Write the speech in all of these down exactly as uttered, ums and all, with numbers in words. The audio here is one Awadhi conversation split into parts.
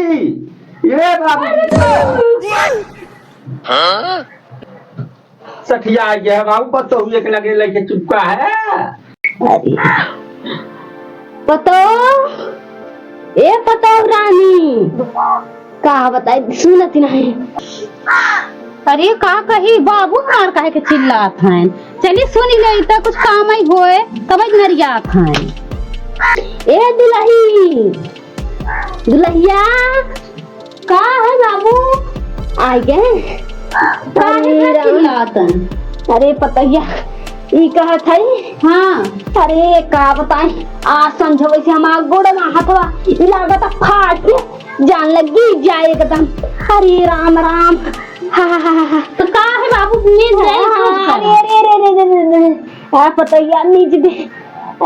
ए बाबू। सठिया गया है बाबू, पतोहू एक लगे लेके चुपका है। अरे पतोह, ए पतोह रानी, का बताई, सुनत नहीं। अरे का कही बाबू, मार काहे के चिल्लात हैं? चली सुनी ले, त कुछ काम ही होए, तब नरियात हैं। ए दुलही, दुलहिया, का है बाबू? आइ गए? काहे अरे का राम। चिल्लात हैं? अरे पतोहिया, ई कहत है? हाँ। अरे का बताई, आज संझो वैसे हमार गोड़वा हथवा लागत फाट के जान लगी जाए एकदम। अरे राम राम। हा, हा, हा, हा। तो का है बाबू, नींद रही, सोच कर। अरे, अरे, अरे, अरे, अरे, अरे। आ पतोहिया नींद दे।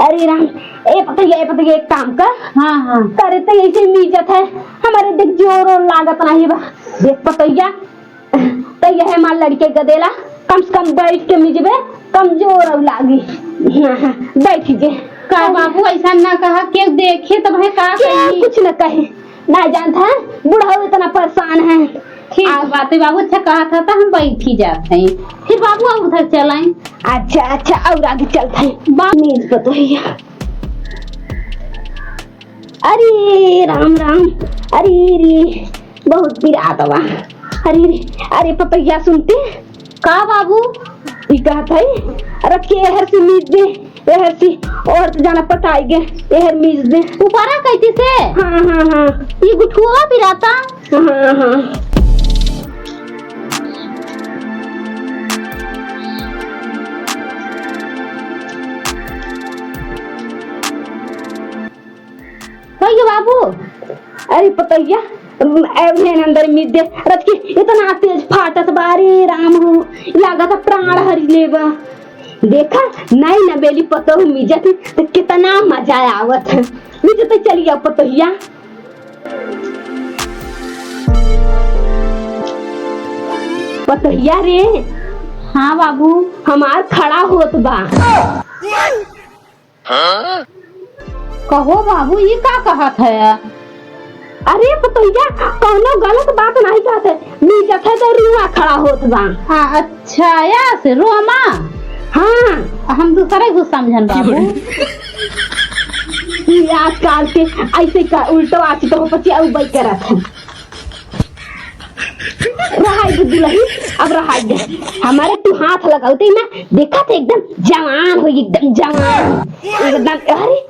अरे राम, ए पतोहिया, ए पतोहिया, एक काम कर। हाँ, हाँ। करे तो ऐसे मीजत है, हमारे देख जोर और लागत नहीं बा। देख पतोहिया, तो यह हमार लड़के गदेला, कम से कम बैठ के मीजबे, कमजोर और लागी। हाँ, हाँ, बैठ जे। का बाबू, ऐसा ना कहा, केहू देखे तब है का क्या कही? कुछ न कहे, ना जानत है, बुढ़ऊ इतना परेशान है। ठीक आ- बात है बाबू, अच्छा कहा था तो हम बैठ ही जाते हैं। फिर बाबू और उधर चलाएं। अच्छा, अच्छा, और आगे चलते हैं। बा- नींद पतोहिया। अरे राम राम, अरे रे, बहुत पिरात बा। अरे रे, अरे पतोहिया सुनती? का बाबू? ई कहत है, रख के एहर से मीज दे, एहर से, और तो जाना पटाई गे, एहर मीज दे। ऊपरा कैती से? हाँ, हाँ, हाँ। ई गुठुआ पिराता? हाँ, हाँ। होइगे बाबू। अरे पतोहिया, अरे अंदर मीज दे। रचकी इतना तेज फाटत बा, अरे राम हो, लागत है प्राण हरि लेबा। देखा, नई नबेली पतोहू मीजत ही तो कितना मजा आवत है। मीज तो चली आओ पतोहिया। पतोहिया रे। हाँ बाबू। हमार खड़ा होत बा। कहो बाबू, ई का कहत है? अरे पतोहिया, कौनो गलत बात नहीं कहत है। मीजत है तो रुआ खड़ा होत बा। हाँ, अच्छा, या से रोमा? हाँ। हम दूसरे कुछ समझन बाबू। ई आजकल के ऐसे का उल्टो आची तो पचिया उबई करत है। रहाई दे दुलही, अब रहाई दे। हमारे तू हाथ लगावते ही ना, देखा थे एकदम जवान हो, एकदम जवान, एकदम, अरे,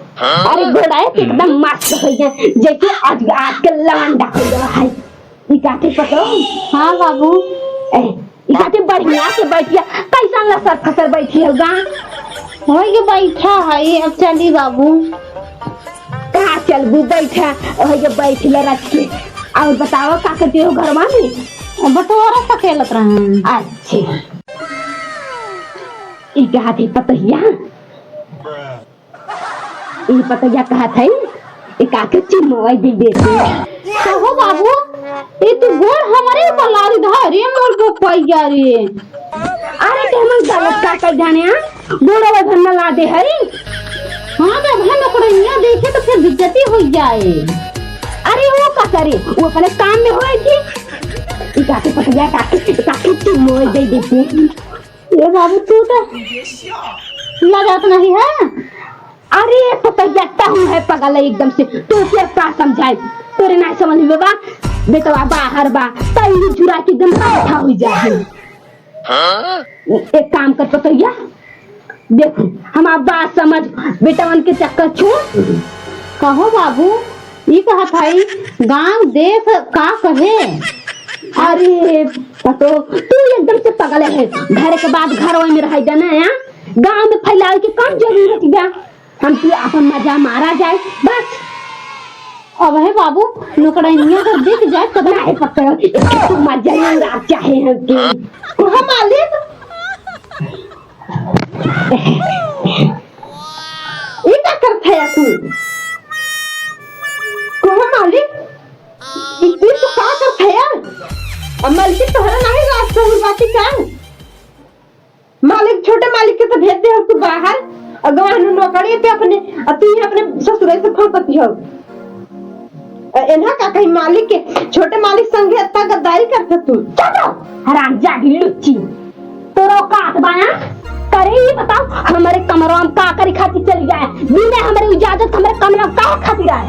अरे घोड़ा है तो एकदम मस्त हो गया, जैसे आज, आजकल लवंडा हो गया है। ई काटे पकड़ो। हाँ बाबू। ए, ई काटे बढ़िया से बैठिया, कैसा लसर फसर बैठी होगा? होइगे बैठा है, अब चली बाबू। कहाँ चलबू? बैठा, ओहे जे बैठ ले रख के। और बताओ, का करती हो घरवा में? बटोरा सकेलत रहन। अच्छे। ई कहत है पतोहिया? ई पतोहिया कहत है, एक आके चुम्मो दे देते। कहो बाबू, ई तू गोड़ हमरे ऊपर लादी धरे मोर को पैया रे। अरे, ते हमन गलत का कर जाने, हाँ? गोड़वा धन में लादे हई। हाँ, जब हम नौकरनिया देखे तो फिर बेइज्जती हो जाए। अरे, वो का करे? वो अपने काम में होए थी। ई काके पकड़ गया, काके, काके चुम्मो दे देते। ये बाबू, तू तो लगात नहीं है। अरे, पतोहिया, तहूँ है पगल एकदम से। तू फिर का समझाए? तोरे ना समझ में बा? बेटवा बाहर बा, तई चुरा के एकदम बैठा हो जाए। एक काम कर पतोहिया, देख, हमार बात समझ, बेटवन के चक्कर छोड़। कहो बाबू, ई कहत हई, गाँव देश का कहे? अरे पतो, तू एकदम से पगल है। घर के बात घर में रह जाना है, गाँव में फैलावे के कौन जरूरत बा? हम तू अपन मजा मारा जाए, बस। अब है बाबू, नौकरानिया अगर दिख जाए तब ना। अरे पकड़, तू मजा ही उड़ा चाहे हम के। कहो मालिक, ई का करत है तू? कहो मालिक, ई, ई तू का करत है यार? अब मालिक तोहरा नहीं राज सहूर बाकी का? मालिक, छोटे मालिक के तो भेज दे हो तू बाहर, और गवाह नु नौकरी पे अपने, और तू ही अपने ससुरे से फंकती हो। अ, एन्हा का कही मालिक के, छोटे मालिक संगे इतना गद्दारी करत तू। चुप रहो, हरामजादी लुच्ची। तोरा औकात बा ना? करे ई बताओ, हमरे कमरा में का करी खातिर चली जाए? बिना हमरे इजाजत हमरे कमरा में काहे खातिर आए?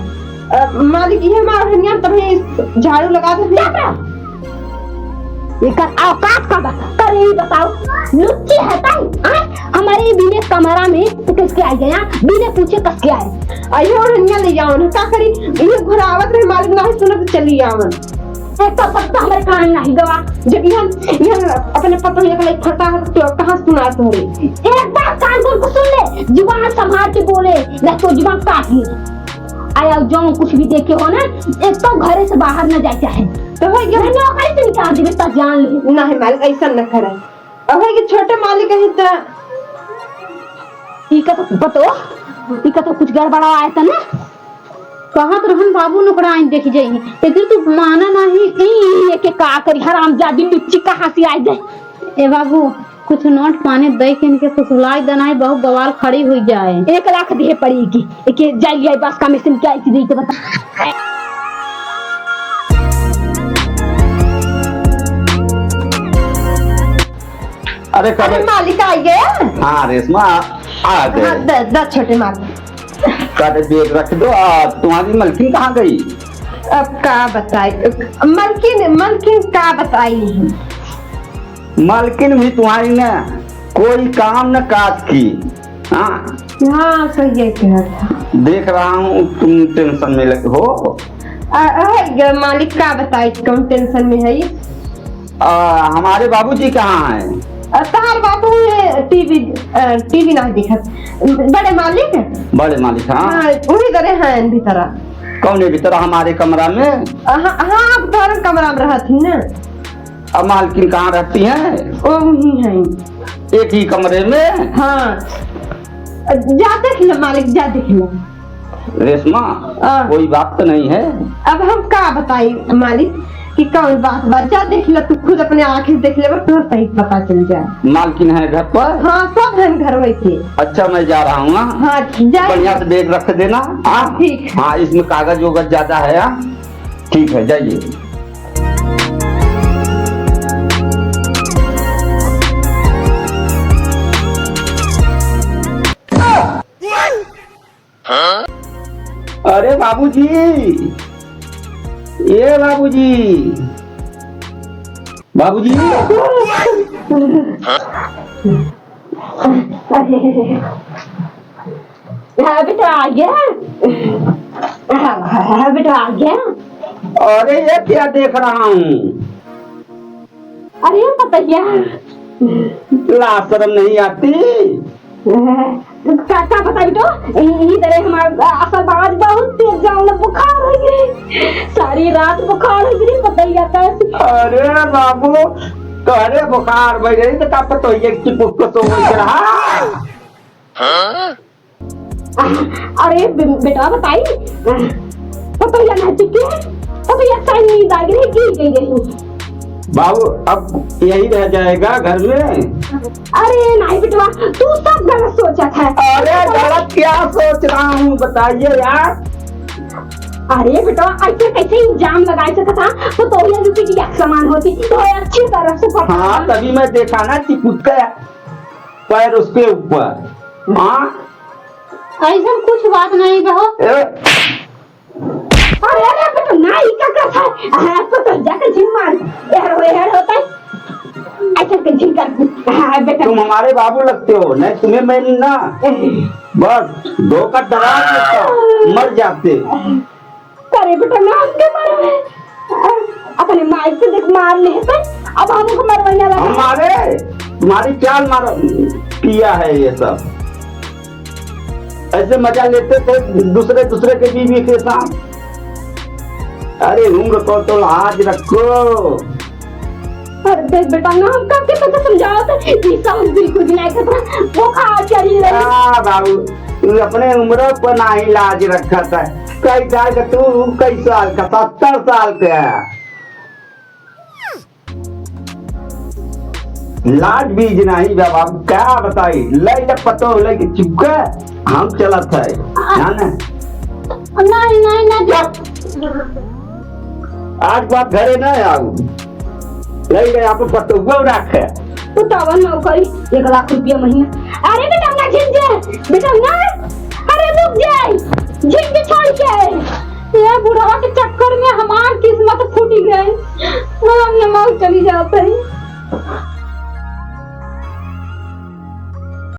अ, मालिक, इहे हमार हनिया तभी झाड़ू लगा दे। चुप रहो। एकर औकात का बा? करे ई बताओ, लुच्ची है तई, आय? हमरे बिने कमरा में तू कस के आई गया, बिने पूछे कस के आए। अयो हनिया ले जाओ ना, का करी? इहे घुरावत रहे, मालिक नाही सुनत चली आवत। एक तो पत्ता हमरे कान नाही गवा। जब इहन, इहन अपने पतोहिया के लई फटा है, तो कहाँ सुना तोरे? एक बार कान खोल के सुन ले, जुबान संभाल के बोले, ना तो जुबान काट ले। आया जौन कुछ भी देखे हो ना, एक तो घरे से बाहर न जाए चाहे। तो हो गया। नहीं, नौकरी से निकाल देबे, तो जान ले। नहीं मालिक, ऐसा न करे। अब है कि छोटे मालिक है तो ई का तो बतो, ई का तो कुछ गड़बड़ा आया था ना? कहत रहन बाबू नोकरा आइन देखि जाई, लेकिन तू माना नाही। ई, ई, एके का करी, हरामजादी लुच्ची कहाँ से आई गई? ए बाबू, कुछ नोट पानी दे के इनके फुसलाई देना है, बहुत बवाल खड़ी हुई जाए। एक लाख दिहे पड़ी की, एके जाइए बस का मशीन क्या इतनी दे के बता। अरे, अरे, कबे मालिक आ गया? हाँ, रेशमा, आ गए। हाँ, द-, द छोटे मालिक। अरे, बैग रख दो। आ, तुम्हारी मलकिन कहाँ गई? अब का बताई? मलकिन, मलकिन का बताई? मलकिन भी तुम्हारी न कोई काम न काज की। हाँ। हाँ, सही है, कहत है। देख रहा हूँ, तुम tension में लगे हो। आ, आ, ग-, मालिक का बताई, कौन tension में है? आ, हमारे बाबूजी कहाँ हैं? आ, तहार बाबू ये टीवी, आ, टीवी ना दिखत। बड़े मालिक? बड़े मालिक, हाँ। हाँ, वही करे हैं भीतरा। कौन है भीतरा? हमारे कमरा में? आ, हाँ, हाँ, आप तोहरे कमरा में रहत ही ना। अब मालकिन कहाँ रहती हैं? वो वही हैं। एक ही कमरे में? हाँ। जा देख ले मालिक, जा देख ले। रेशमा, हाँ। कोई बात तो नहीं है? अब हम का बताई मालिक कि कौन बात बा? जा देख ले, तू खुद अपने आँखें देख ले, तोर सही पता चल जाए। मालकिन है घर पर? हाँ, सब है घर में के। अच्छा, मैं जा रहा हूँ, हाँ? हाँ, जा। बढ़िया से बैग रख देना, हाँ? ठीक। हाँ, इसमें कागज वोगज ज्यादा है, हाँ? ठीक है, जाइए। अरे बाबूजी, ए बाबूजी, बाबूजी। हाँ बेटा, आ गया। हाँ, हाँ, बेटा, आ गया। अरे, ये क्या देख रहा हूँ? अरे पतैया, लाज शर्म नहीं आती? का, का बताई तो? ई, ई तरह हमार असल बाज बहुत तेज जान बुखार हो गई। सारी रात बुखार हो गई पतैया का। अरे बाबू, तोहरे बुखार बढ़ गई तो का पतैया की चिपुक को सो रहा? अरे बे-, बेटा बताई, पतोहिया ना चुकी है, पतोहिया साइन नींद आ गई, गिर गई रही। बाबू, अब यही रह जाएगा घर में। अरे नहीं बेटवा, तू सब गलत सोचत है। अरे गलत क्या सोच रहा हूँ, बताइए यार। अरे बेटवा, ऐसे कैसे इल्जाम लगाए सकता? पतोहिया जो बिटिया के समान होती, तो अच्छी तरह से पता हाँ, तभी मैं देखा ना कि कुत्ता पैर उसके ऊपर। हाँ? ऐसन कुछ बात नहीं बा हो। ए। अरे, अरे, बेटा, ना, ई का करत है? हाँ, तो, तो जाके झिन मार। एहर हो, एहर होता है। ऐसे के झिन कर। हाँ, बेटा। तुम हमारे बाबू लगते हो, नहीं तुम्हें मैं ना। बस, धोखा डरा देता, मर जाते। अरे बेटा, ना हमके मारो है। अपने माई से देख मार ले तो अब हमको मरवाने वाला है। हमारे, तुम्हारी चाल मार किया है ये सब। ऐसे मजा लेते थे दूसरे, दूसरे के बीवी के साथ। अरे उम्र को तो लाज रखो। अरे देख बेटा, ना हम कब के तुमको समझावत है, ई सब बिल्कुल भी नहीं करता। वो खा चली रही। आ बाबू, तू अपने उम्र पर नाही लाज रखत है। कई साल का तू, कई साल का, सत्तर साल का। लाज बीज नाही बा बाबू, का बताई? ले ले पतो ले के चुपके हम चलत है, जाने? नहीं, नहीं, नहीं। चुप। आज बात घरे ना आऊ। ले गए आप पतोहुआ रखे। बतावन नौकरी, एक लाख रुपया महीना। अरे बेटा, ना झिन जे, बेटा ना। अरे रुक जाए, झिन के छोड़ के। ये बुढ़वा के चक्कर में हमार किस्मत फूटी गई। हम न मौत चली जाते हैं।